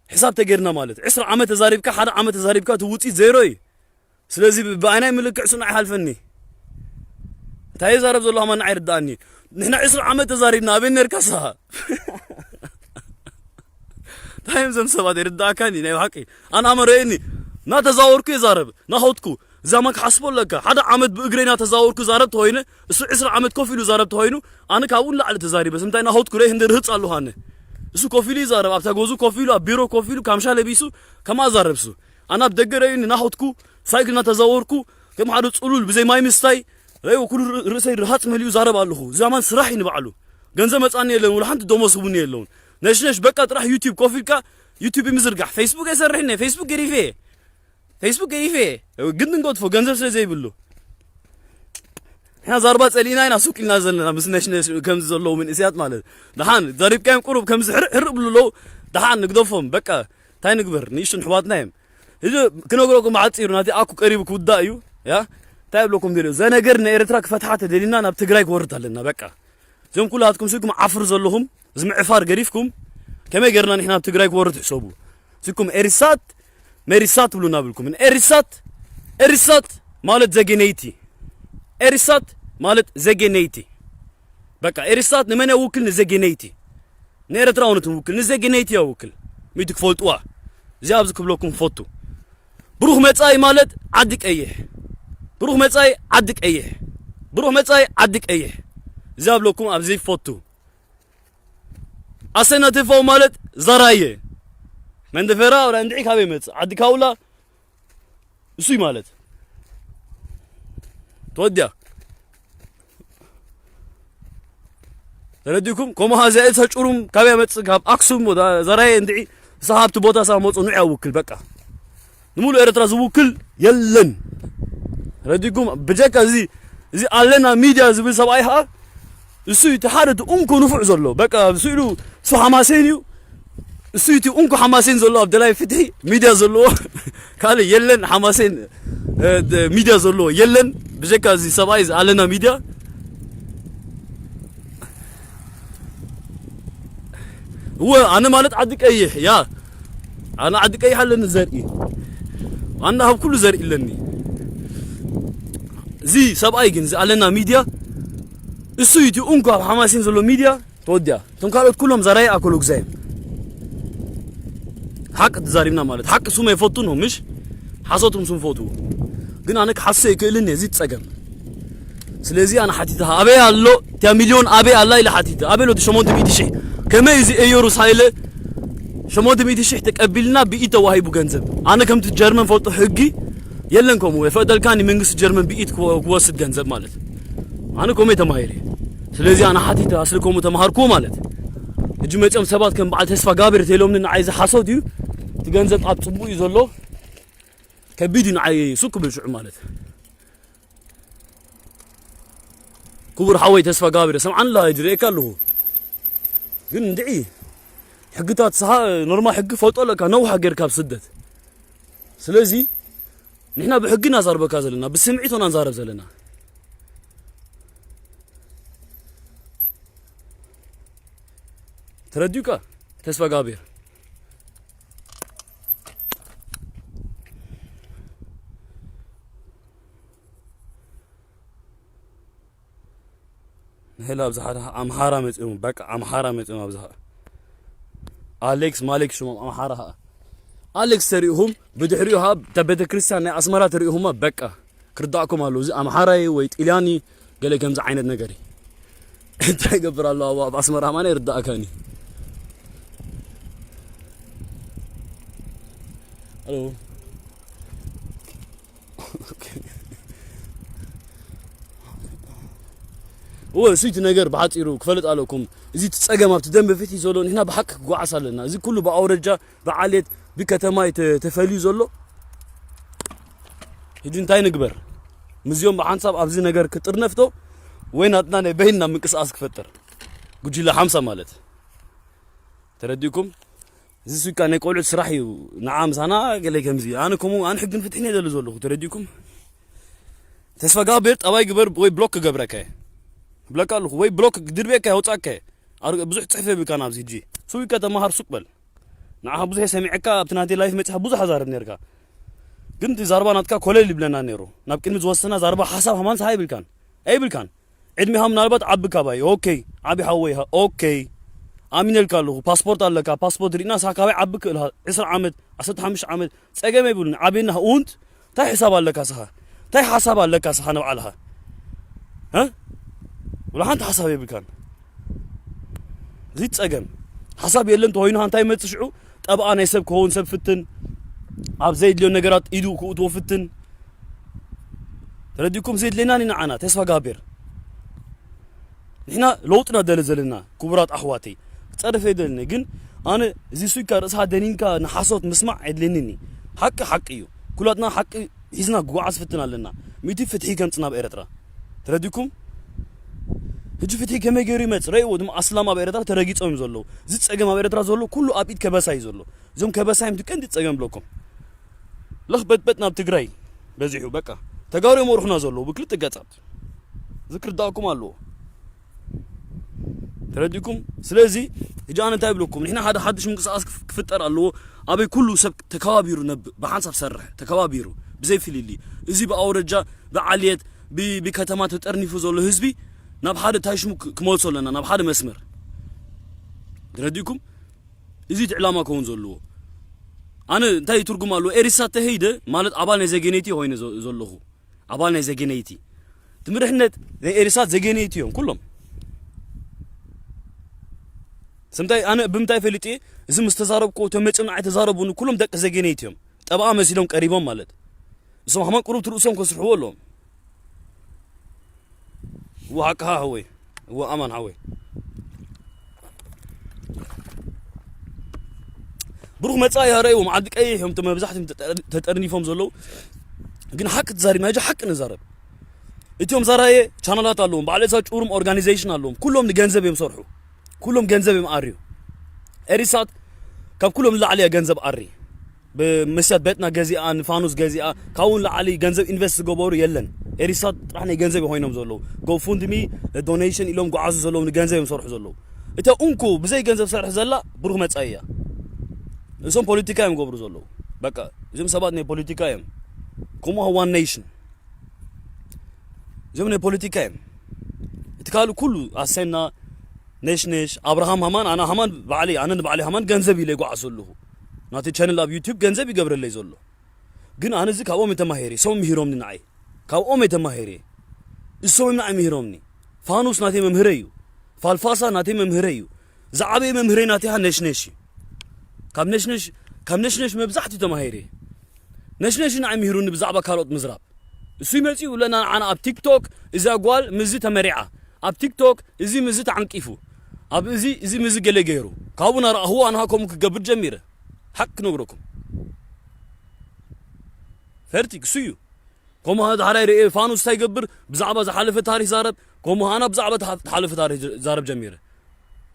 ሕሳብ ተጌርና ማለት፣ ዕስራ ዓመት ተዛሪብካ፣ ሓደ ዓመት ተዛሪብካ፣ እቲ ውፅኢት ዜሮ እዩ። ስለዚ ብ-፣ ብኣይናይ ምልክዕ እሱ ንዓይ ይሓልፈኒ። እንታይ ይዛረብ ዘሎ ከማን ንዓይ ይርድኣኒ። ንሕና ዕስራ ዓመት ተዛሪብና፣ ኣበይ ነርካ ንስኻ? እንታይ እዮም እዞም ሰባት? ይርድኣካኒ ናይ ብሓቂ። ኣነ ኣመረየኒ። እናተዛወርኩ ይዛረብ፣ እናኸድኩ። እዛ ማን ክሓስቦ ኣለካ? ሓደ ዓመት ብእግረይ እናተዛወርኩ ዛረብ ተኾይነ፣ እሱ ዕስራ ዓመት ኮፍ ኢሉ ዛረብ ተኾይኑ፣ ኣነ ካብኡ ንላዕሊ ተዛሪበ። ስምታይ እናኸድኩ ርእ እንደ ርህጽ ኣለኹ ኣነ። እሱ ኮፍ ኢሉ ይዛረብ፣ ኣብታ ገዙ ኮፍ ኢሉ፣ ኣብ ቢሮ ኮፍ ኢሉ፣ ካምሻ ለቢሱ፣ ከምኣ ዛረብ እሱ። ኣነ ኣብ ደገ ረእዩኒ፣ እናኸድኩ፣ ሳይክል እናተዛወርኩ፣ ከም ሓደ ጽሉል ብዘይ ማይ ምስታይ፣ ረእይዎ ኩሉ ር-፣ ርእሰይ ርሃጽ መሊኡ ዛረብ ኣለኹ። እዚ ኣማን ስራሕ እዩ ንባዕሉ። ገንዘብ መጻኒ የለን፣ ወላ ሓንቲ ደሞዝ ህቡኒ የለውን። ነሽነሽ በቃ ጥራሕ ዩቲዩብ ኮፍ ኢልካ፣ ዩቲዩብ ምዝርጋሕ፣ ፌስቡክ ኣይሰርሕን እየ፣ ፌስቡክ ገዲፈ እየ። ፌስቡክ ገዲፈ እየ። ግን ንገድፎ፣ ገንዘብ ስለ ዘይብሉ። ንሕና ዛርባ ጸሊእና ኢና ሱቅ ኢልና ዘለና፣ ምስ ነሽነሽ ከምዚ ዘለዉ መንእሰያት ማለት። ደሓን፣ ዘሪብካዮም ቁሩብ ከምዚ ሕርእ፣ ሕርእ ብሉ ኣለዉ። ደሓን ንግደፎም፣ በቃ፣ እንታይ ንግበር? ንእሽቱን ኣሕዋትና እዮም። ሕጂ ክነግረኩም ብሓጺሩ፣ ናተይ ኣኩ ቀሪቡ ክውዳእ እዩ። ያ? እንታይ እብለኩም ደልዮ? እዛ ነገር ንኤርትራ ክፈትሓ ተደሊና ናብ ትግራይ ክወርድ ኣለና፣ በቃ። እዞም ኩላትኩም ስኩም ዓፍር ዘለኹም፣ እዚ ምዕፋር ገዲፍኩም፣ ከመይ ጌርና ንሕና ኣብ ትግራይ ክወርድ ሕሰቡ። ስኩም ኤሪሳት፣ ሜሪሳት ትብሉና ብልኩም። ኤሪሳት፣ ኤሪሳት ማለት ዘጌነይቲ። ኤሪሳት ማለት ዘጌነይቲ። በቃ ኤሪሳት ንመን የውክል? ንዘጌነይቲ። ንኤርትራውነት የውክል፣ ንዘጌነይቲ የውክል። ሚቲ ክፈልጥዋ። እዚ ኣብዚ ክብለኩም ፈቱ። ብሩኽ መጻኢ ማለት ዓዲ ቀይሕ። ብሩኽ መጻኢ ዓዲ ቀይሕ። ብሩኽ መጻኢ ዓዲ ቀይሕ። እዚ ኣብለኩም ኣብዚ ፈቱ። ኣሰና ተፋው ማለት ዘራየ። መንደፈራ ወላ እንድዒ ካበይ መጽእ? ዓዲ ካውላ እሱ ማለት። ተወዲያ። ተረዲኩም? ኮሞ ሃዚያ እሳ ጩሩም ካበይ መጽእ? ካብ ኣክሱም ወዳ ዘራየ እንድዒ እሳ ሃብቲ ቦታ እሳ መጽኡ ንዑ ያውክል በቃ። ንሙሉ ኤርትራ ዝውክል የለን። ረዲኩም? ብጀካ እዚ፣ እዚ ኣለና ሚድያ ዝብል ሰብኣይ ኸኣ እሱ እዩ እቲ ሓደ እቲ እንኮ ንፉዕ ዘሎ። በቃ እሱ ኢሉ እሱ ሓማሴን እዩ። እሱ እቲ እንኮ ሓማሴን ዘሎ ኣብ ደላይ ፍትሒ ሚድያ ዘለዎ ካልእ የለን። ሓማሴን፣ እ፣ ደ-፣ ሚድያ ዘለዎ የለን። ብጀካ እዚ ሰብኣይ እዚ ኣለና ሚድያ። እወ፣ ኣነ ማለት ዓዲ ቀይሕ፣ ያ። ኣነ ዓዲ ቀይሕ ኣለኒ ዘርኢ። ኣነ ኣብ ኩሉ ዘርኢ ኣለኒ። እዚ ሰብኣይ ግን፣ እዚ ኣለና ሚድያ፣ እሱ እዩ እቲ እንኮ ኣብ ሓማሴን ዘሎ ሚድያ፣ ተወዲኣ። እቶም ካልኦት ኩሎም ዘራይ ኣኮሎ ግዛይ። ሓቂ ተዛሪብና ማለት፣ ሓቂ ስሙ ይፈቱ ነው፣ ምሽ? ሓሶት ስሙ ፈትዎ። ግን ኣነ ክሓስብ ኣይክእልን እየ፣ እዚ ጸገም። ስለዚ ኣነ ሓቲተ፣ ኣበይ ኣሎ? እቲያ ሚልዮን ኣበይ ኣላ? ኢለ ሓቲተ። ኣበይ ኣሎ እቲ ሸሞንተ ሚእቲ ሺሕ? ከመይ እዚ ኤዮሩስ ሃይለ ሸሞንተ ሚእቲ ሺሕ ተቀቢልና ብኢድ ተዋሂቡ ገንዘብ? ኣነ ከምቲ ጀርመን ፈልጦ ሕጊ የለን ከምኡ። የፈቅደልካኒ መንግስቲ ጀርመን ብኢድ ክወ-፣ ክወስድ ገንዘብ ማለት። ኣነ ከምኡ ተማሂረ። ስለዚ ኣነ ሓቲተ፣ ኣስሊ ከምኡ ተማሃርኩ ማለት። ሕጂ መጺኦም ሰባት ከም በዓል ተስፋ ጋብር ተኢሎምኒ ንዓይ እዚ ሓሶት እዩ። እቲ ገንዘብ ኣብ ጽቡቅ እዩ ዘሎ። ከቢድ እዩ ንዓይ ሱቅ ክብል ሽዑ ማለት። ክቡር ሓወይ ተስፋ ጋብር፣ ሰምዓኒ ኣለኻ? ይድርእየካ ኣለኹ። ግን እንድዒ፣ ሕግታት ሰሓ-፣ ኖርማል ሕጊ ፈልጦ ኣለካ፣ ነውሓ ጌርካ ኣብ ስደት። ስለዚ፣ ንሕና ብሕጊ እናዛርበካ ዘለና፣ ብስምዒት ኢና ንዛረብ ዘለና። ተረዲኡካ? ተስፋ ጋብር። ንሕላ ኣብዚ ሓደ ኣምሓራ መጺኦም፣ በቃ ኣምሓራ መጺኦም ኣብዚ ኸኣ። ኣሌክስ ማሌክ ሽሞም ኣምሓራ ኸኣ። ኣሌክስ ተሪእኹም፣ ብድሕሪኡ ኸኣ እታ ቤተ ክርስቲያን ናይ ኣስመራ ተሪእኹማ፣ በቃ ክርዳእኩም ኣለዎ። እዚ ኣምሓራይ ወይ ጢልያኒ ገለ ከምዚ ዓይነት ነገር እዩ። እንታይ ይገብር ኣሎ ኣብኡ ኣብ ኣስመራ ማን ይርዳእካኒ? ኣሎ። እወ፣ እሱ እቲ ነገር ብሓጺሩ ክፈልጥ ኣለኩም። እዚ እቲ ጸገም ኣብቲ ደንበ ፍትሒ ዘሎ ንሕና ብሓቂ ክጓዓስ ኣለና። እዚ ኩሉ ብኣውረጃ፣ ብዓሌት፣ ብከተማ እዩ ተ-፣ ተፈልዩ ዘሎ። ሕጂ እንታይ ንግበር? ምስዚኦም ብሓንሳብ ኣብዚ ነገር ክጥርነፍቶ ወይ ናትና ናይ በይንና ምንቅስቃስ ክፈጥር? ጉጅለ ሓምሳ ማለት። ተረዲእኩም? እዚ ሱካ ናይ ቆልዑት ስራሕ እዩ። ንዓ ምሳና ገለ ከምዚ። ኣነ ከምኡ፣ ኣነ ሕግን ፍትሕን እየ ደሊ ዘለኹ። ተረዲእኩም? ተስፋ ጋብር፣ ጠባይ ግበር ወይ ብሎክ ክገብረካ እየ። እብለካ ኣለኹ። ወይ ብሎክ ክድርብየካ እየ፣ ኣውጻካ እየ። ኣር-፣ ብዙሕ ጽሕፍ የብልካን ኣብዚ ሕጂ። ሱካ ተመሃር፣ ሱቅ በል። ንዓኻ ብዙሕ ሰሚዐካ፣ ኣብቲ ናተይ ላይፍ መጺኻ ብዙሕ ኣዛርብ ነርካ። ግን እቲ ዛርባ ናትካ ኮለል ይብለና ነይሩ። ናብ ቅድሚ ዝወሰና ዛርባ ሓሳብ ሃማን ሰሓ ኣይብልካን። ኣይብልካን። ዕድሜኻ ምናልባት ዓቢ ካባይ። ኦኬ። ዓቢ ሓወይ ኢኻ። ኦኬ። ኣሚነልካ ኣለኹ። ፓስፖርት ኣለካ። ፓስፖርት ርኢና ንስኻ ካባይ ዓቢ ክእል ኢኻ። ዕስራ ዓመት፣ ዓሰርተ ሓሙሽተ ዓመት ጸገም የብሉን። ዓብየና እውንት እንታይ ሕሳብ ኣለካ ስኻ? እንታይ ሓሳብ ኣለካ ስኻ ንባዕልኻ? እ? ወላ ሓንቲ ሓሳብ የብልካን። እዚ ጸገም። ሓሳብ የለን ተኾይኑ እንታይ መጽእ ሽዑ? ጠብኣ ናይ ሰብ ክኸውን ሰብ ፍትን። ኣብ ዘይድልዮ ነገራት ኢዱ ክእትዎ ፍትን። ተረዲእኩም? ዘድልየና ንዓና ተስፋ ጋቤር። ንሕና ለውጥና ደለ ዘለና ክቡራት ኣሕዋተይ። ክጸርፍ የደልኒ፣ ግን ኣነ እዚ ሱይካ ርእስኻ ደኒንካ ንሓሶት ምስማዕ የድልየኒኒ። ሓቂ ሓቂ እዩ። ኩላትና ሓቂ ሒዝና ክጓዓዝ ፍትን ኣለና። ሚእቲ ፍትሒ ከምጽእ ናብ ኤረትራ። ተረዲእኩም? ሕጂ ፍትሒ ከመይ ገይሩ ይመጽእ? ረእይዎ ድማ ኣስላም ኣብ ኤረትራ ተረጊጾም እዮም ዘለዉ። እዚ ጸገም ኣብ ኤረትራ ዘሎ ኩሉ ኣብ ኢድ ከበሳ እዩ ዘሎ። እዞም ከበሳ እዮም እቲ ቀንዲ ጸገም ብለኩም። ለኽ በጥበጥ ናብ ትግራይ በዚሑ በቃ። ተጋሩ እዮም ወርሑና ዘለዉ ብክልተ ገጻት። እዚ ክርዳእኩም ኣለዎ። ተረዲእኩም? ስለዚ ሕጂ ኣነ እንታይ እብለኩም? ንሕና ሓደ ሓድሽ ምንቅስቃስ ክፍ-፣ ክፍጠር ኣለዎ። ኣበይ ኩሉ ሰብ ተከባቢሩ ነብ-፣ ብሓንሳብ ሰርሕ፣ ተከባቢሩ፣ ብዘይ ፍልልይ። እዚ ብኣውረጃ፣ ብዓልየት፣ ብ-፣ ብከተማ ተጠርኒፉ ዘሎ ህዝቢ ናብ ሓደ እንታይ ሽሙ ክ-፣ ክመልሶ ኣለና፣ ናብ ሓደ መስመር። ተረዲእኩም? እዚ እቲ ዕላማ ክኸውን ዘለዎ። ኣነ እንታይ ትርጉም ኣለዎ? ኤሪሳ ተሄይደ ማለት ኣባል ናይ ዘጌነይቲ ኮይነ ዘ-፣ ዘለኹ። ኣባል ናይ ዘጌነይቲ። እቲ መሪሕነት ናይ ኤሪሳት ዘጌነይቲ እዮም ኩሎም። ስምታይ ኣነ ብምንታይ ፈሊጠ? እዚ ምስ ተዛረብኩ፣ እቶም መጺኦም ንዓይ ተዛረቡኒ፣ ኩሎም ደቂ ዘጌነይቲ እዮም። ጠበቓ መሲሎም ቀሪቦም ማለት። እሶም ሃማን ቁሩብ ትርእሶም ከስርሕዎ ኣለዎም። እወ ሓቅኻ ሓወይ። እወ ኣማን ሓወይ። ብሩኽ መጻኢ ሃረይዎም ዓዲ ቀይሕ እዮም እቶም መብዛሕትኦም ተጠር-፣ ተጠርኒፎም ዘለዉ። ግን ሓቂ ተዛሪብና፣ ሕጂ ሓቂ ንዛረብ። እቲኦም ዘራየ ቻነላት ኣለዎም፣ ባዕሉ እሳ ጩሩም ኦርጋናይዜሽን ኣለዎም። ኩሎም ንገንዘብ እዮም ሰርሑ። ኩሎም ገንዘብ እዮም ኣርዩ። ኤሪሳት ካብ ኩሎም ንላዕሊ እያ ገንዘብ ኣሪ። ብመስትያት ቤትና ገዚኣ፣ ንፋኑስ ገዚኣ፣ ካብኡ ንላዕሊ ገንዘብ ኢንቨስት ዝገበሩ የለን። ኤሪሳት ጥራሕ ናይ ገንዘብ ኮይኖም ዘለዉ። ጎፉንድሚ፣ ዶኔሽን ኢሎም ጓዓዙ ዘለዉ ንገንዘብ እዮም ሰርሑ ዘለዉ። እታ እንኩ ብዘይ ገንዘብ ሰርሕ ዘላ ብሩኽ መጻኢ እያ። እዞም ፖለቲካ እዮም ገብሩ ዘለዉ። በቃ፣ እዞም ሰባት ናይ ፖለቲካ እዮም። ከምኡ ዋን ኔሽን። እዚኦም ናይ ፖለቲካ እዮም። እቲ ካልእ ኩሉ ኣሰና፣ ነሽነሽ፣ ኣብርሃም ሃማን፣ ኣነ ሃማን ባዕለይ፣ ኣነ ንባዕለይ ሃማን ገንዘብ ኢለ ይጓዓዝ ዘለኹ። ናተይ ቻነል ኣብ ዩቱብ ገንዘብ ይገብረለይ ዘሎ። ግን ኣነ እዚ ካብኦም እየ ተማሂረ፣ እሶም ምሂሮምኒ ንዓይ። ካብኦም እየ ተማሂረ። እሶም እዮም ንዓይ ምሂሮምኒ። ፋኑስ ናተይ መምህረ እዩ። ፋልፋሳ ናተይ መምህረ እዩ። ዝዓበየ መምህረይ ናተይ ሃ ነሽነሽ እዩ። ካብ ነሽነሽ፣ ካብ ነሽነሽ መብዛሕትኡ ተማሂረ። ነሽነሽ ንዓይ ምሂሩኒ ብዛዕባ ካልኦት ምዝራብ። እሱ ይመጽእ ይብለና ንዓና ኣብ ቲክቶክ፣ እዛ ጓል ምዚ ተመሪዓ። ኣብ ቲክቶክ፣ እዚ ምዚ ተዓንቂፉ። ኣብ እዚ፣ እዚ ምዚ ገለ ገይሩ። ካብኡ ናረኣኽዎ ኣነ ሃ ከምኡ ክገብር ጀሚረ። ሓቂ ክነግረኩም። ፈርቲ፣ እሱ እዩ። ከምኡ ሃ ዳሕራይ ርእየ ፋኑስ እንታይ ይገብር? ብዛዕባ ዝሓለፈ ታሪኽ ዛረብ። ከምኡ ኣነ ብዛዕባ ተሓ-፣ ተሓለፈ ታሪኽ ዛረብ ጀሚረ።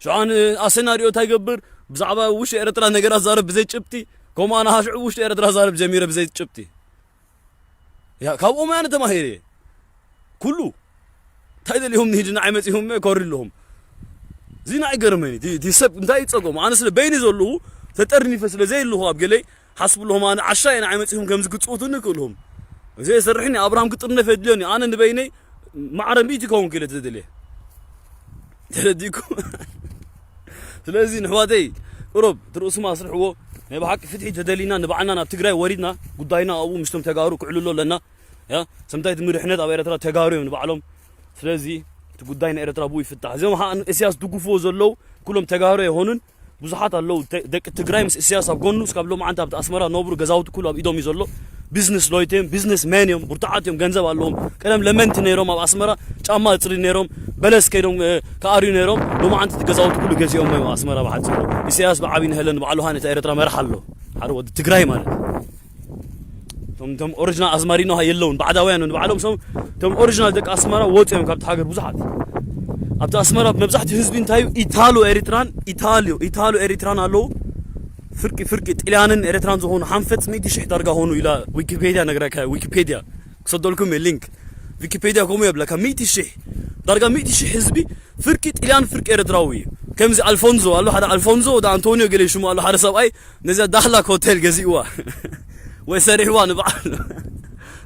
ሽዑ ኣነ ኣሰናሪኦ እንታይ ገብር፣ ብዛዕባ ውሽጢ ኤርትራ ነገራት ዛረብ ብዘይ ጭብጢ፣ ከምኡ ኣነ ሽዑ ውሽጢ ኤርትራ ዛረብ ጀሚረ ብዘይ ጭብጢ። ያ፣ ካብኦም ኣነ ተማሂረ። ኩሉ እንታይ ደልዮም ንሂድና ኣይመጺሁም ኮሪ ኣለኹም። እዚ ንዓይ ገርመኒ። እቲ፣ እቲ ሰብ እንታይ ይጸገሙ? ኣነ ስለ በይኒ ዘለኹ ተጠርኒፈ ስለ ዘይለኹ ኣብ ገለይ ሓስብ ኣለኹም። ኣነ ዓሻ እየ ንዓይ መጺኹም ከምዚ ክጽውቱኒ ክእልኹም። እዚ የሰርሕኒ፣ ኣብርሃም ክጥርነፍ የድልዮኒ። ኣነ ንበይነይ ማዕረ ሚእቲ ክኸውን ክእል እቲ ዝደልየ። ተረዲእኩም? ስለዚ ንሕዋተይ ቁሩብ ትርእሱም ኣስርሕዎ። ናይ ብሓቂ ፍትሒ ተደሊና ንባዕልና ናብ ትግራይ ወሪድና ጉዳይና ኣብኡ ምስቶም ተጋሩ ክዕልሎ ኣለና። ያ፣ ሰምታይ እቲ ምድሕነት ኣብ ኤርትራ ተጋሩ እዮም ንባዕሎም። ስለዚ እቲ ጉዳይ ናይ ኤርትራ ብኡ ይፍታሕ። እዚኦም ሀ-፣ እስያስ ድጉፍዎ ዘለዉ ኩሎም ተጋሩ ኣይሆኑን። ብዙሓት ኣለዉ። ተ-፣ ደቂ ትግራይ ምስ እስያስ ኣብ ጎኑ እስካብ ሎማዓንቲ ኣብቲ ኣስመራ ነብሩ ገዛውቲ ኩሉ ኣብ ኢዶም እዩ ዘሎ። ቢዝነስ ሎይት እዮም፣ ቢዝነስ መን እዮም፣ ብርቱዓት እዮም፣ ገንዘብ ኣለዎም። ቀደም ለመንቲ ነይሮም ኣብ ኣስመራ ጫማ እጽሪ ነይሮም፣ በለስ ከይዶም፣ እ፣ ክኣርዩ ነይሮም። ሎማዓንቲ እቲ ገዛውቲ ኩሉ ገዚኦም እዮም ኣብ ኣስመራ ብሓጺሩ። ኢሳያስ ብዓቢ ንህለን ባዕሉ ሃን እታ ኤርትራ መራሕ ኣሎ። ሓደ ወዲ ትግራይ ማለት። እቶም፣ እቶም ኦሪጂናል ኣዝማሪኖ ሃ የለውን፣ ባዕዳውያን እዮም ንባዕሎም። ሰም-፣ እቶም ኦሪጂናል ደቂ ኣስመራ ወፂኦም ካብቲ ሃገር ብዙሓት። ኣብቲ ኣስመራ መብዛሕትኡ ህዝቢ እንታይ እዩ? ኢታሎ ኤሪትራን፣ ኢታልዮ፣ ኢታሎ ኤሪትራን ኣለዉ። ፍርቂ፣ ፍርቂ ጥልያንን ኤሪትራን ዝኾኑ ሓንፈፅ ሚእቲ ሽሕ ዳርጋ ኾኑ ኢላ ዊኪፔድያ ነግረካ፣ ዊኪፔድያ ክሰደልኩም እየ ሊንክ። ዊኪፔድያ ከምኡ የብለካ፣ ሚእቲ ሽሕ፣ ዳርጋ ሚእቲ ሽሕ ህዝቢ ፍርቂ ጥልያን ፍርቂ ኤርትራዊ እዩ። ከምዚ ኣልፎንዞ ኣሎ፣ ሓደ ኣልፎንዞ ወደ ኣንቶኒዮ ገለ ሽሙ ኣሎ፣ ሓደ ሰብኣይ ነዚኣ ዳህላክ ሆቴል ገዚእዋ ወይ ሰሪሕዋ ንበዓል።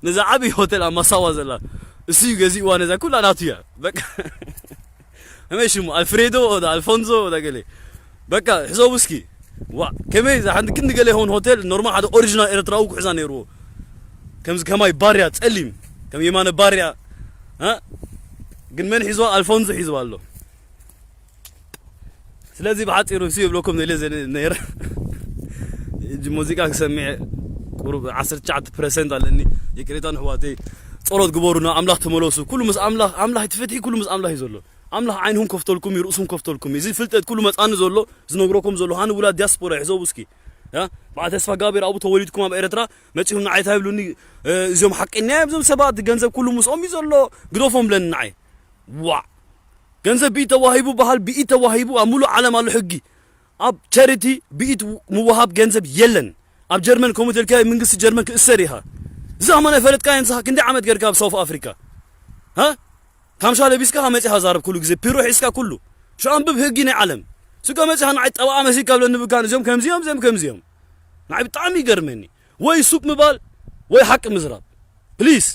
ነዛ ዓብዪ ሆቴል ኣብ ማሳዋ ዘላ እሱ እዩ ገዚእዋ፣ ነዛ ኩላ ናቱ እያ። በቃ ከመይ ሽሙ ኣልፍሬዶ ወደ ኣልፎንዞ ወደ ገለ በቃ ሕሰቡ እስኪ። ዋ ከመይ እዛ ሓንቲ ክንዲ ገለ ይኸውን ሆቴል ኖርማል ሓደ ኦሪጂናል ኤርትራዊ ክሕዛ ነይርዎ። ከምዚ ከማይ ባርያ ጸሊም ከም የማነ ባርያ እ ግን መን ሒዝዋ? ኣልፎንዞ ሒዝዋ ኣሎ። ስለዚ ብሓጺሩ እሱ ይብለኩም ነለ ዘለ ነይረ። እጂ ሙዚቃ ክሰምዕ ቁሩብ ዓሰርተ ትሽዓተ ፐርሰንት ኣለኒ። ይቅሬታ ንሕዋተይ። ጸሎት ግበሩና፣ ኣምላኽ ተመለሱ። ኩሉ ምስ ኣምላኽ፣ ኣምላኽ እቲ ፍትሒ ኩሉ ምስ ኣምላኽ እዩ ዘሎ። ኣምላኽ ዓይንኹም ከፍተልኩም እዩ፣ ርእስኹም ከፍተልኩም እዩ። እዚ ፍልጠት ኩሉ መጻኒ ዘሎ፣ ዝነግረኩም ዘሎ፣ ሃኒ ውላድ ዲያስፖራ ይሕሰቡ እስኪ። ያ፣ በዓል ተስፋ ጋብር ኣብኡ ተወሊድኩም ኣብ ኤርትራ መጺኹም ንዓይ እንታይ ይብሉኒ? እ፣ እዚኦም ሓቀኛ እዮም፣ እዞም ሰባት ገንዘብ ኩሉ ምስኦም እዩ ዘሎ፣ ግደፎም ብለኒ ንዓይ። ዋዕ! ገንዘብ ብኢድ ተዋሂቡ በሃል፣ ብኢድ ተዋሂቡ ኣብ ሙሉእ ዓለም ኣሎ ሕጊ። ኣብ ቸሪቲ ብኢድ ምውሃብ ገንዘብ የለን። ኣብ ጀርመን ከምኡ ተልካ መንግስቲ ጀርመን ክእሰር ኢኻ። እዚ ኣማን ኣይፈለጥካዮን ንስኻ ክንደይ ዓመት ገርካ ኣብ ሳውፍ ኣፍሪካ? ሃ? ካምሻ ለቢስካ ካብ መጺኻ ዛረብ ኩሉ ግዜ ፒሮ ሒዝካ ኩሉ። ሽዑ ኣንብብ ህጊ ናይ ዓለም። ስጋ መጺኻ ንዓይ ጠበቓ መሲልካ ብለኒ ብካን እዚኦም ከምዚኦም፣ እዚኦም ከምዚኦም። ንዓይ ብጣዕሚ ይገርመኒ። ወይ ሱቅ ምባል ወይ ሓቂ ምዝራብ። ፕሊስ።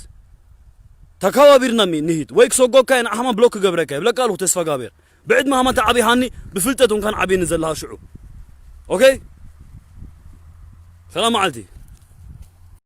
ተከባቢርና ሚ-፣ ንሂድ። ወይ ክሰጎካ ኢና ኣሕማን ብሎክ ክገብረካ። ይብለካ ኣለኹ ተስፋ ጋብር። ብዕድመ ሃማ ተዓብይ ሃኒ ብፍልጠት እንኳን ዓብየኒ ዘለኻ ሽዑ። ኦኬ? ሰላም መዓልቲ።